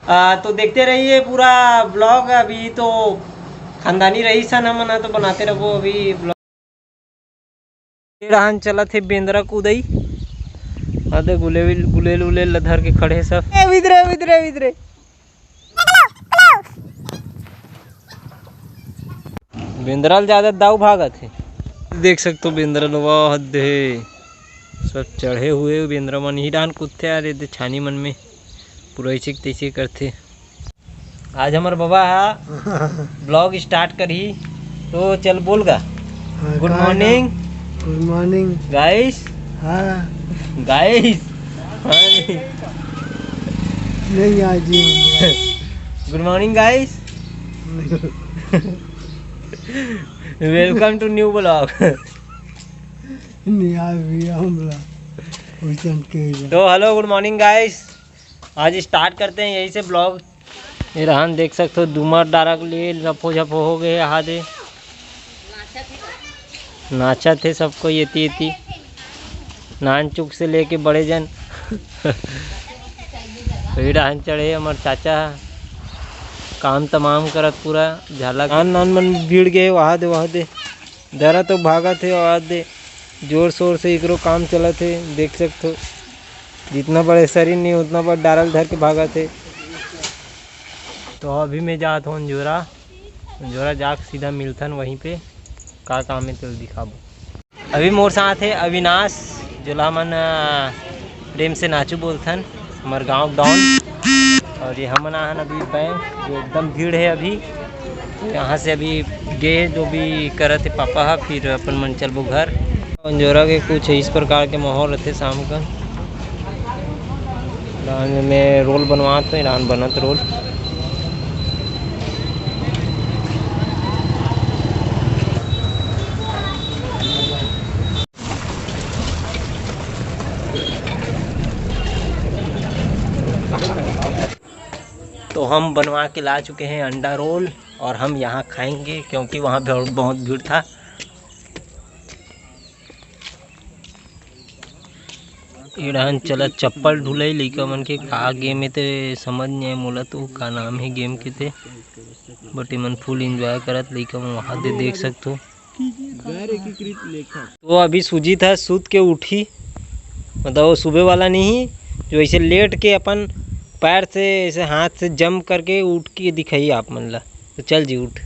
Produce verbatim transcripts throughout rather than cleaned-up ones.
आ, तो देखते रहिए पूरा ब्लॉग। अभी तो खानदानी रही सन हमन ह, तो बनाते रहो अभी ब्लॉग। ये रहन चलत हे बेंदरा कुदई। हाँ, दे गुलेल, गुलेल उलेल ल धर के खड़े हे सब। ए, विदरे, विदरे, विदरे। बेंदरा ल ज्यादा दाऊ भागत हे। देख सकते हो बेंदरा ल, वाह हद हे। सब चढ़े हुए बेंदरा मन ही डाहन कुदथे यार, ये दे छानी मन में पूरा ऐसे के तैसे करथे। आज हमर बाबा हा ब्लॉग स्टार्ट करही, तो चल बोल गा। हाँ, गुड का मॉर्निंग। गुड मॉर्निंग। गाइस। हाँ। गाइस। नहीं, आज ही। Good morning guys. Welcome to new vlog। नहीं, आज भी हम लोग वैसन के ही हैं। तो हेलो, गुड मॉर्निंग गाइस। आज स्टार्ट करते हैं यहीं से ब्लॉग। ये रहन देख सकते हो, दूमर डारा के लिए लफो झफो हो गए, यहाँ दे नाचत हे सबको, येती येती, नान चुक से लेके बड़े जन। तो ये रहन चढ़े हमर चाचा, काम तमाम करत पूरा झाला। नान नान मन भिड़ गए, वहाँ दे, वहाँ दे। डरा तो भागत हे, आवाज दे, जोर शोर से एकरो काम चलत हे, देख सकथो। जितना बड़े शरीर नहीं, उतना बड़ डारा ल धर के भागत हे। तो अभी मैं जात हूँ अंजोरा, अंजोरा जाके सीधा मिलथन वहीं पे, का काम है तेल दिखाबो। अभी मोर साथ है अविनाश, जोला मन, आ, प्रेम से नाचू बोलथन, हमर गांव डॉन। और ये हमन आहन अभी बैंक, जो एकदम भीड़ है अभी। तो यहाँ से अभी गे, जो भी करत है पापा हा, फिर अपन मन चलबो घर। अंजोरा के कुछ इस प्रकार के माहौल रहते शाम का। रान में रोल बनवात है, रान बनत रोल। तो हम बनवा के ला चुके हैं अंडा रोल और हम यहाँ खाएंगे, क्योंकि वहाँ बहुत, बहुत भीड़ था। इड़हन चला चप्पल ढुलाई लइका मन के, का गेम हे ते समझ नहीं आए मोला तो, का नाम है गेम के ते, बट एमन फुल एंजॉय करत लइका मन वहाँ दे देख सकथो। तो अभी सुजीत ह सुत के उठी, मतलब वो सुबह वाला नहीं, जो ऐसे लेट के अपन पैर से ऐसे हाथ से जंप करके उठ के दिखाई आप मन ला। तो चल जी उठ।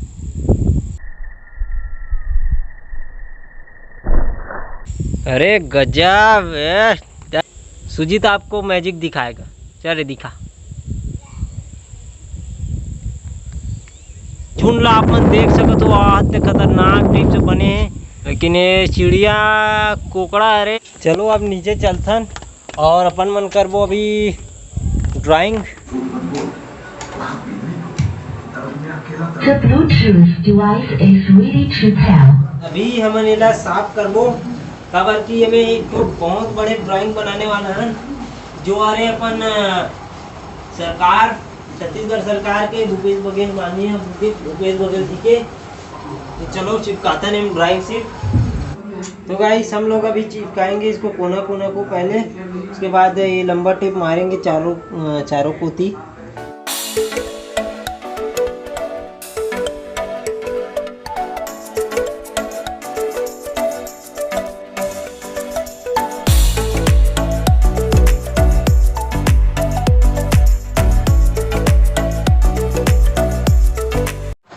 अरे गजब, ए, सुजीत आपको मैजिक दिखाएगा। चल रे दिखा। झुंड ला आप मन देख सकत हो, अति खतरनाक टाइप से बने हे, लेकिन ये चिड़िया कोकड़ा हरे। चलो अब नीचे चलथन और अपन मन करबो अभी drawing. The Bluetooth device is ready to pair. अभी हमन एला साफ करबो, काबर कि एमे एक ठो बहुत बड़े ड्राइंग बनाने वाला हन, जो हरे अपन, अ, सरकार, छत्तीसगढ़ सरकार के, भूपेश बघेल, माननीय भूपे-, भूपेश बघेल जी के। तो चलो चिपकाते हैं हम ड्राइंग शीट। तो गाइस, हम लोग अभी चिपकाएंगे इसको कोना कोना को पहले, उसके बाद ये लंबा टेप मारेंगे चारों, अ, चारों कोती।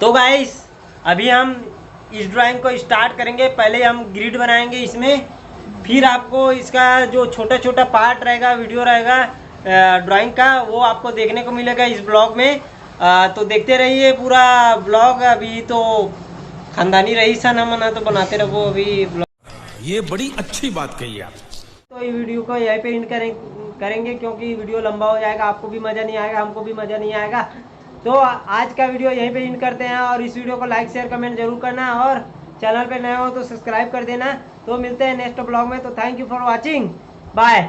तो गाइस, अभी हम इस ड्राइंग को स्टार्ट करेंगे। पहले हम ग्रिड बनाएंगे इसमें, फिर आपको इसका जो छोटा छोटा पार्ट रहेगा, वीडियो रहेगा, अ, ड्राइंग का, वो आपको देखने को मिलेगा इस ब्लॉग में। अ, तो देखते रहिए पूरा ब्लॉग। अभी तो खानदानी रही सन हमन, तो बनाते रहो अभी ब्लॉग। ये बड़ी अच्छी बात कही आप। तो ये वीडियो को यहीं पे एंड करें, करेंगे, क्योंकि वीडियो लंबा हो जाएगा, आपको भी मज़ा नहीं आएगा, हमको भी मज़ा नहीं आएगा। तो आज का वीडियो यहीं पे एंड करते हैं और इस वीडियो को लाइक, शेयर, कमेंट जरूर करना और चैनल पे नए हो तो सब्सक्राइब कर देना। तो मिलते हैं नेक्स्ट ब्लॉग में। तो thank you for watching, bye।